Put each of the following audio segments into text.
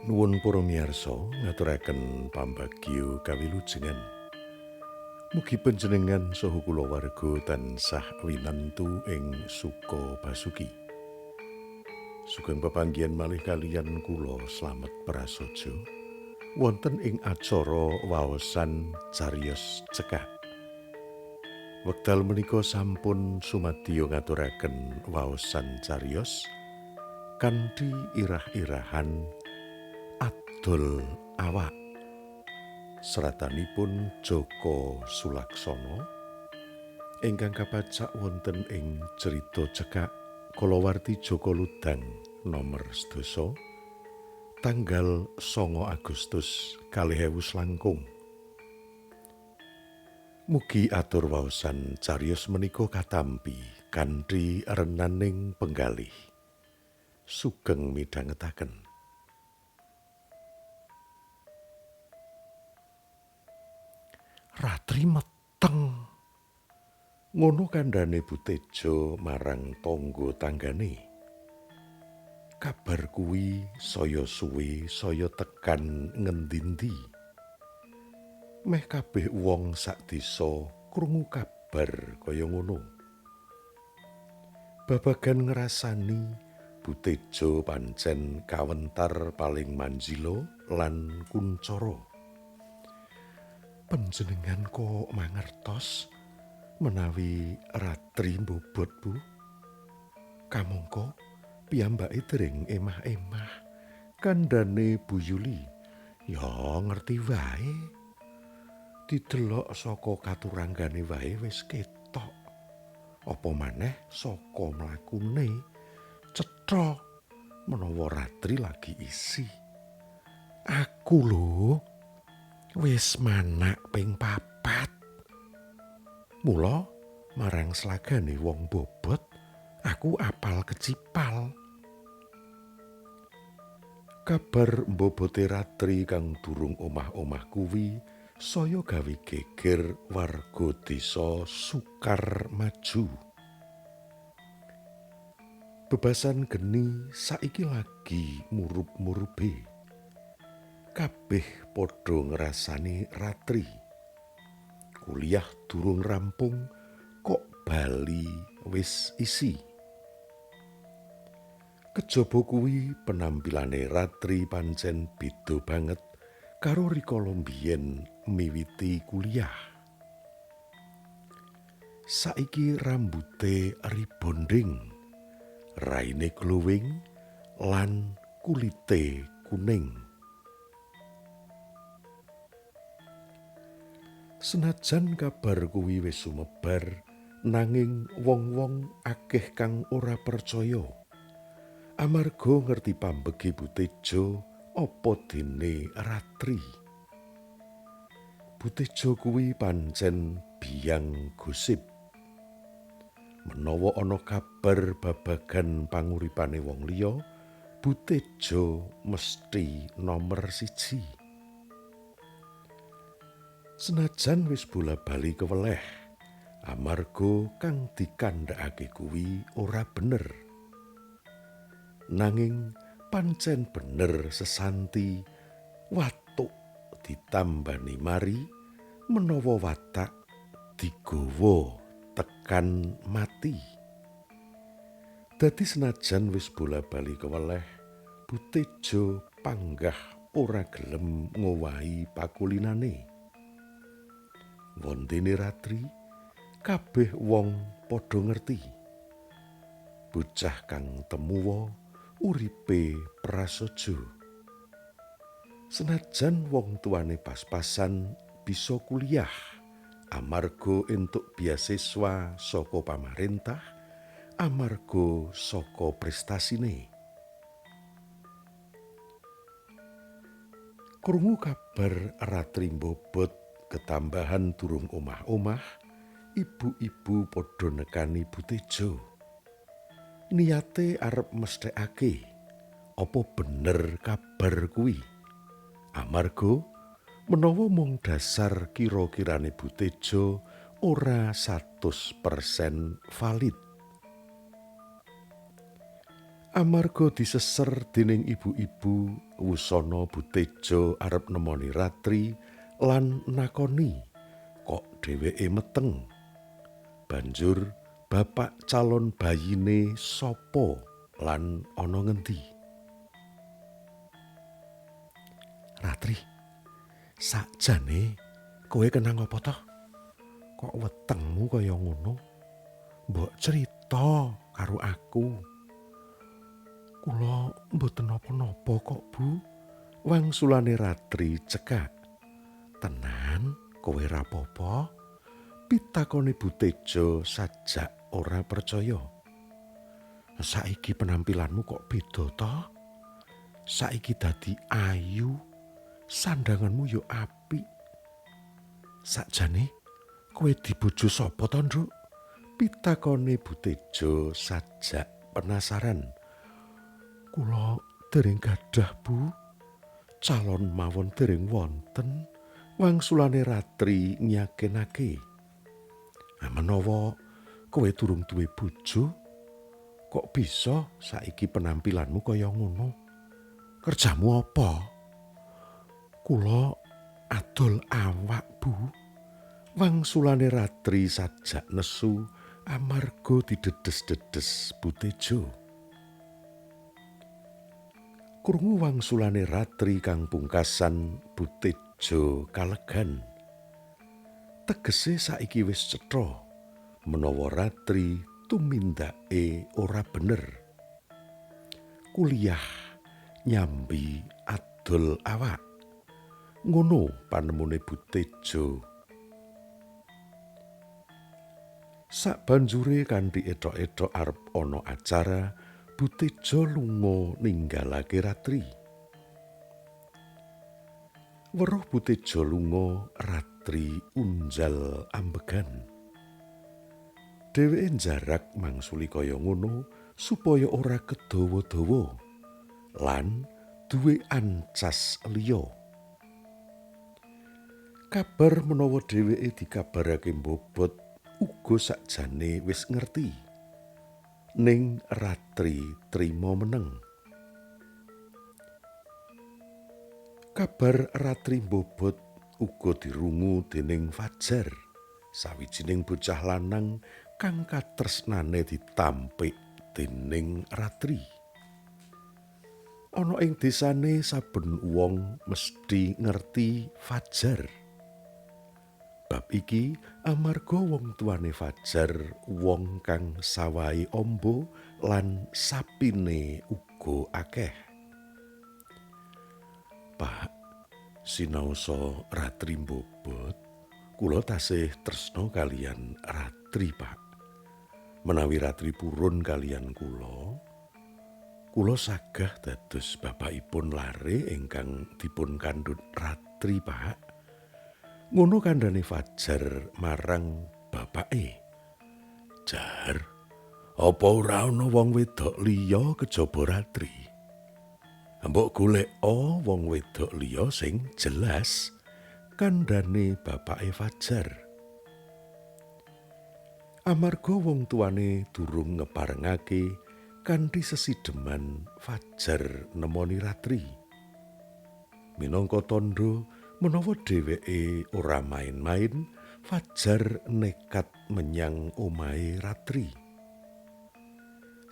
Nuwun para miyarsa ngaturaken pambagio kawilujengan. Mugi panjenengan saha kulawarga tansah winantu ing suka basuki. Sugeng pepanggihan malih kaliyan kula Slamet Prasaja wonten ing acara waosan cariyos cekak. Wekdal menika sampun sumadyo ngaturaken waosan cariyos kanthi irah-irahan Adol Awak. Seratanipun Joko Sulaksono ingkang kapacak wonten ing cerita cekak kalawarti Joko Ludang nomor 10 tanggal 9 Agustus 2000 langkung. Mugi atur waosan cariyos menika katampi kanthi renaning penggalih. Sugeng midhangetaken. Ratri meteng. Ngono kandhane Bu Tejo marang tangga tanggane. Kabar kuwi saya suwe saya tekan ngendi-endi. Meh kabeh wong sak desa krungu kabar kaya ngono. Babagan ngrasani Bu Tejo pancen kawentar paling manjila lan kuncara. Panjenengan kok mangertos menawi Ratri mbobot, Bu? Kamangka piyambake dereng emah-emah. Kandhane Bu Yuli, ya ngerti wae. Didelok saka katuranggane wae wis ketok. Apa maneh saka mlakune cetha menawa Ratri lagi isi. Aku lho wis manak ping 4. Mula marang slagane wong bobot aku apal kecipal. Kabar mbobote Ratri kang durung omah-omah kuwi saya gawe geger warga desa Sukar Maju. Bebasan geni saiki lagi murup-murube. Kabeh padha ngrasani Ratri. Kuliah durung rampung kok bali wis isi. Kejaba kuwi penampilane Ratri pancen beda banget karo rikala mbiyen miwiti kuliah. Saiki rambute rebonding, raine glowing lan kulite kuning. Senajan kabar kuwi wis sumebar, nanging wong-wong akeh kang ora percaya. Amarga ngerti pambege Bu Tejo apa dene Ratri. Bu Tejo kuwi pancen biyang gosip. Menawa ana kabar babagan panguripane wong liya, Bu Tejo mesti nomer 1. Senajan wis bola-bali keweleh, amarga kang dikandhakake kuwi ora bener. Nanging pancen bener sesanti watuk ditambani mari menawa watak digawa tekan mati. Dadi senajan wis bola-bali keweleh, Bu Tejo panggah ora gelem ngowahi pakulinane. Wondene Ratri, kabeh wong padha ngerti. Bocah kang temuwa uripe prasaja. Senajan wong tuane pas-pasan bisa kuliah amarga entuk beasiswa saka pamarentah, amarga saka prestasine. Krungu kabar Ratri mbobot ketambahan durung omah-omah, ibu-ibu padha nekani Bu Tejo. Niate arep mesthekake apa bener kabar kuwi. Amarga Menawa mung dasar kira-kirane Butejo ora 100% valid. Amarga diseser dening ibu-ibu, wusana Butejo arep nemoni Ratri lan nakoni kok dheweke meteng. Banjur bapak calon bayine sapa lan ana ngendi? Ratri, sakjane kowe kenang apa toh? Kok wetengmu kaya ngono? Mbok cerita karo aku. Kula mboten napa-napa kok, Bu. Wangsulane Ratri cekak. Tenan, kowe rapopo? Pitakone Butejo sajak ora percaya. Saiki penampilanmu kok beda toh? Saiki dadi ayu, sandanganmu yo apik. Sakjane kowe dibojo sapa to, Nduk? Pitakone Butejo sajak penasaran. Kula dereng gadah, Bu. Calon mawon dereng wonten. Wangsulane Ratri nyakinake. Menawa kowe durung duwe bojo, kok bisa saiki penampilanmu kaya ngono? Kerjamu apa? Kula adol awak, Bu. Wangsulane Ratri sajak nesu amarga didedes-dedes Butejo. Krungu wangsulane Ratri kang pungkasan, Butejo kalegan. Tegese saiki wis cetha menawa Ratri tumindake ora bener. Kuliah nyambi adol awak. Ngono panemune Butejo. Sabanjure kanthi ethok-ethok arep ana acara, Butejo lunga ninggalake Ratri. Weruh Butejo lunga, Ratri unjal ambegan. Dheweke njarak mangsuli kaya ngono supaya ora kedawa-dawa lan duwe ancas liya. Kabar menawa dheweke dikabarake mbobot uga sakjane wis ngerti. Ning Ratri trima meneng. Kabar Ratri mbobot uga dirungu dening Fajar, sawijining bocah lanang kang katresnane ditampik dening Ratri. Ana ing desane saben wong mesthi ngerti Fajar. Bab iki amarga wong tuane Fajar wong kang sawahe amba lan sapine uga akeh. Pak, sinaosa Ratri mbobot, kula tasih tresna kaliyan Ratri, Pak. Menawi Ratri purun kaliyan kula, kula sagah dados bapakipun lare ingkang dipun kandhut Ratri, Pak. Ngono kandhane Fajar marang bapake. Jar, apa ora ana wong wedok liya kejaba Ratri? Mbok goleka wong wedok liya sing jelas, kandhane bapake Fajar. Amarga wong tuane durung ngeparengake kanthi sesideman Fajar nemoni Ratri. Minangka tandha menawa dheweke ora main-main, Fajar nekat menyang omahe Ratri.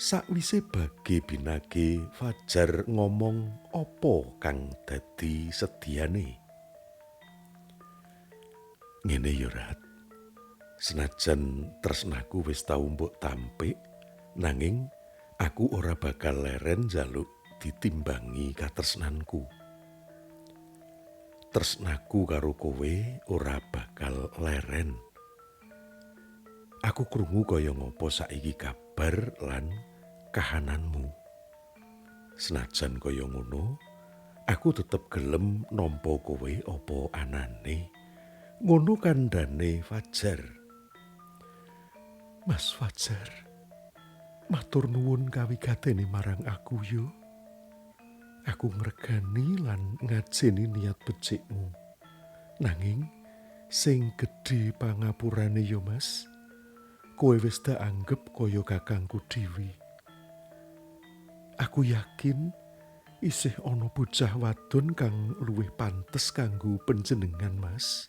Sakwise bage binage, Fajar ngomong apa kang dadi sediane. Ngene ya, Rat. Senajan tresnaku wis tau mbok tampik, nanging aku ora bakal leren njaluk ditimbangi katresnanku. Tresnaku karo kowe ora bakal leren. Aku krungu kaya ngopo saiki kabar lan kahananmu. Senajan kaya ngono, aku tetep gelem nampa kowe apa anane. Ngono kandhane Fajar. Mas Fajar, matur nuwun kawigatene marang aku yo. Aku ngregani lan ngajeni niat becikmu. Nanging sing gedhe pangapurane yo Mas, kowe wis tak anggep kaya kakangku dhewe. Aku yakin isih ana bocah wadon kang luwih pantes kanggo panjenengan Mas.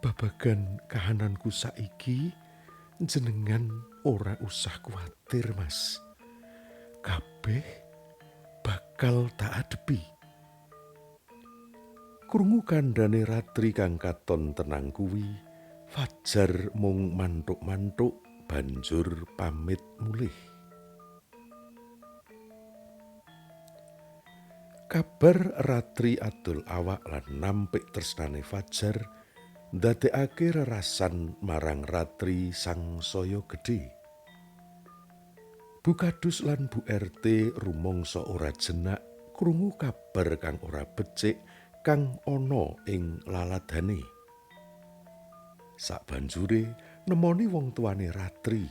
Babagan kahananku saiki, jenengan ora usah kuwatir Mas. Kabeh bakal tak adepi. Krungu kandhane Ratri kang katon tenang kuwi, Fajar mung mantuk-mantuk banjur pamit mulih. Kabar Ratri adol awak lan nampik tresnane Fajar ndadekake rerasan marang Ratri sangsaya gedhe. Bu Kadus lan Bu RT rumangsa ora jenak krungu kabar kang ora becik kang ana ing laladane. Sabanjure nemoni wong tuane Ratri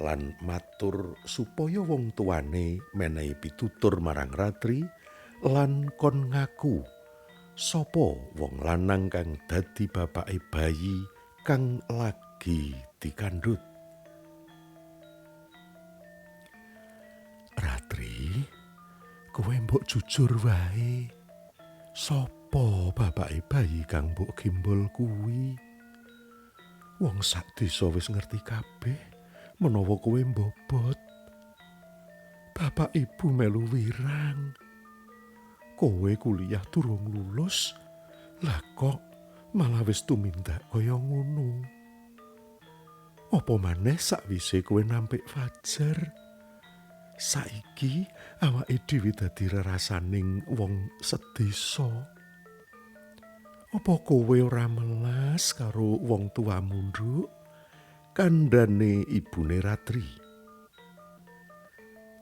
lan matur supaya wong tuane menehi pitutur marang Ratri lan kon ngaku sapa wong lanang kang dadi bapake bayi kang lagi dikandhut. Ratri, kowe mbok jujur wae. Sapa bapake bayi kang mbok gimbol kuwi? Wong sak desa wis ngerti kabeh menawa kowe mbobot. Bapak ibu melu wirang. Kowe kuliah durung lulus, lah kok malah wis tumindak kaya ngono. Apa maneh sakwise kowe nampik Fajar? Saiki awake dhewe dadi rerasaning wong sedesa. Apa kowe ora melas karo wong tuamu, Nduk? Kandhane ibune Ratri.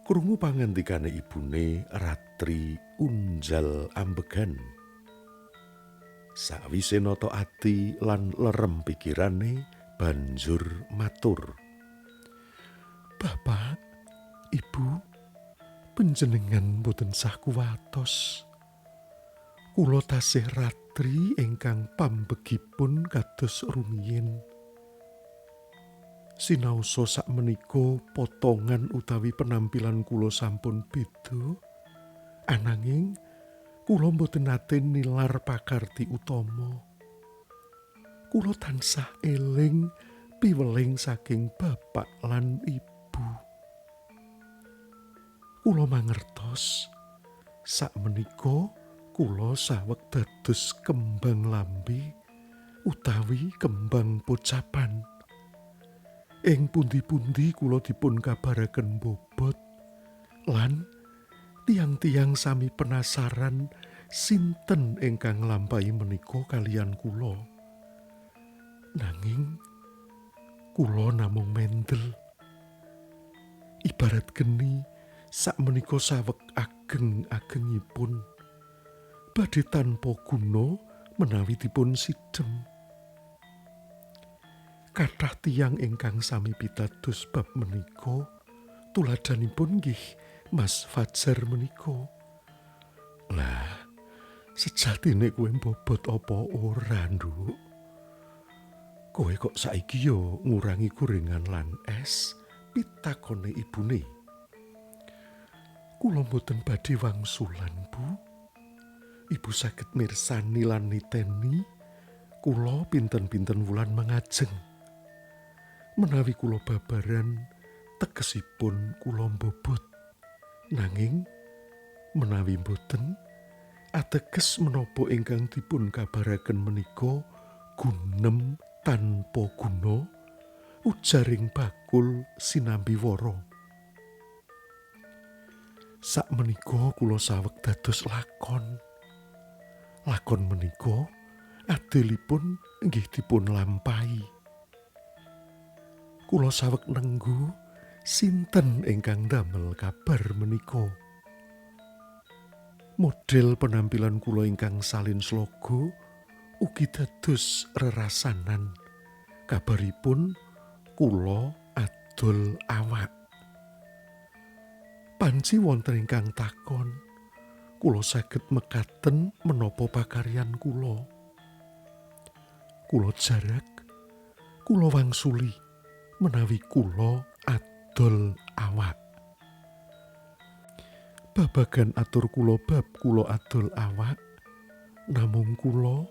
Krungu pangandikane ibune, Ratri unjal ambegan. Sakwise nata ati lan lerem pikirane, banjur matur. Bapak, Ibu, panjenengan boten sah kuwatos. Kula tasih Ratri ingkang pambegipun kados rumiyin. Sinaosa sakmenika potongan utawi penampilan kula sampun beda, ananging kula mboten nate nilar pakarti utama. Kula tansah eling piweling saking bapak lan ibu. Kula mangertos sakmenika kula saweg dados kembang lambe utawi kembang pocapan. Ing pundi-pundi kula dipun kabaraken bobot lan tiang-tiang sami penasaran sinten ingkang nglampahi menika kalian kula. Nanging kula namung mendel. Ibarat geni sakmenika saweg ageng-agengipun badhe tanpa guna menawi dipun sidhem. Kathah tiyang ingkang sami pitados bab menika, tuladhanipun nggih Mas Fajar menika. Lah, sejatine kowe mbobot apa ora, Nduk? Kowe kok saiki yo ngurangi gorengan lan es? Pitakone ibune. Kula mboten badhe wangsulan, Bu. Ibu saged mirsani lan niteni kula pinten-pinten wulan mangajeng. Menawi kula babaran tegesipun kula mbobot. Nanging menawi mboten, ateges menapa ingkang dipun kabaraken menika gunem tanpa guna, ujaring bakul sinambi wara. Sakmenika kula saweg dados lakon. Lakon menika adilipun nggih dipun lampahi. Kula saweg nenggu sinten ingkang damel kabar menika. Model penampilan kula ingkang salin sloga ugi dados rerasanan. Kabaripun kula adol awak. Panci wonten ingkang takon, Kula saged mekaten menapa pakaryan kula. Kula jarak, kula wangsuli menawi kula adol awak. Babagan atur kula bab kula adol awak, namung kula,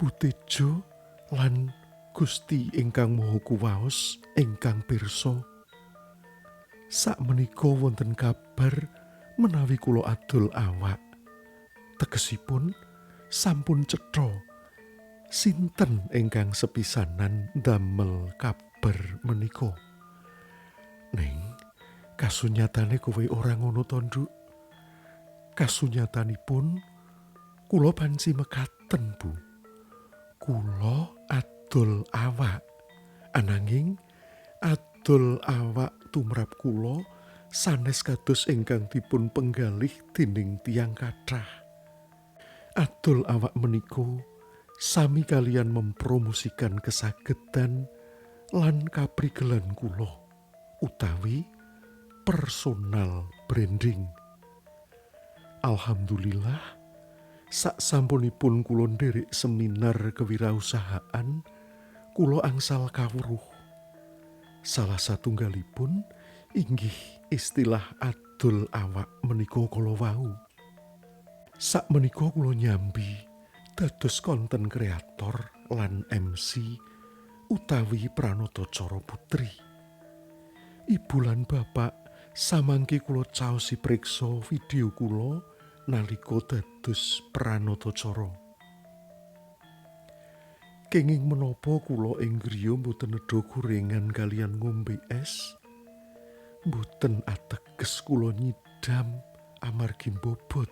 Bu Tejo lan Gusti ingkang Maha Kuwaos ingkang pirsa. Sakmenika wonten kabar menawi kula adol awak. Tegesipun sampun cetha sinten ingkang sepisanan ndamel kabar menika. Ning kasunyatane kowe ora ngono to, Nduk. Kasunyatanipun kula panci mekaten, Bu. Kula adol awak. Ananging adol awak tumrap kula sanes kados ingkang dipun penggalih dening tiyang kathah. Adol awak menika sami kalian mempromosikan kesagedan lan kaprigelan kula utawi personal branding. Alhamdulillah, sak sampunipun kula nderek seminar kewirausahaan, kula angsal kawruh. Salah satunggalipun inggih istilah adol awak menika kala wau. Sak menika kula nyambi dados konten kreator lan MC utawi pranatacara putri. Ibu lan bapak samangke kula caosi priksa video kula nalika dados pranatacara. Kenging menapa kula ing griya mboten nedha gorengan kalian ngombe es? Mboten ateges kula nyidam amargi mbobot.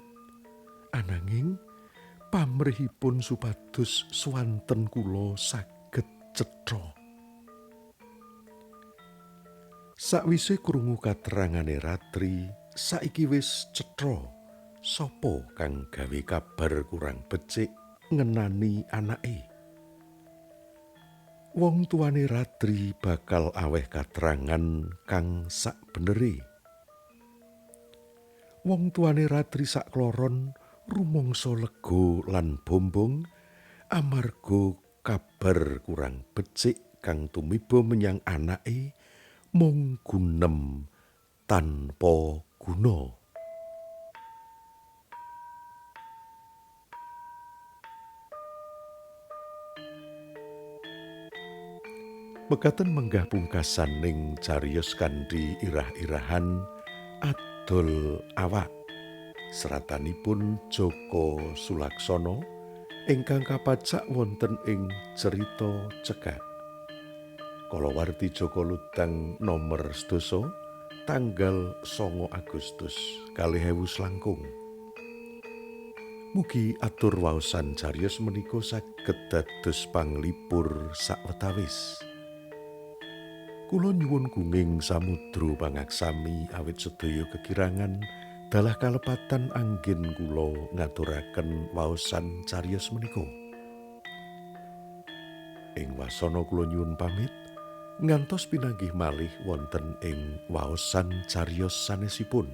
Ananging pamrihipun supados swanten kula saged cetha. Sakwise krungu katerangane Ratri, saiki wis cetha sapa kang gawe kabar kurang becik ngenani anake. Wong tuane Ratri bakal aweh katerangan kang sakbenere. Wong tuane Ratri sakloron rumangsa lega lan bombong amarga kabar kurang becik kang tumiba menyang anake mung gunem tanpa guna. Mekaten menggah pungkasaning cariyos kanthi irah-irahan adol awak. Seratanipun Joko Sulaksono ingkang kapacak wonten ing Cerita Cekak. Kalawarti Joko Ludang nomer 10 tanggal 9 Agustus 2000 langkung. Mugi atur waosan cariyos menika saged dados panglipur sawetawis. Kula nyuwun gunging samudra pangaksami awit sedaya kekirangan dalah kalepatan anggen kula ngaturaken waosan cariyos menika. Ing wasana kula nyuwun pamit ngantos pinanggih malih wonten ing waosan cariyos sanesipun.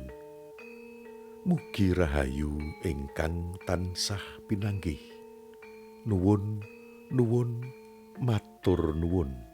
Mugi rahayu ingkang tansah pinanggih. Nuwun, nuwun, matur nuwun.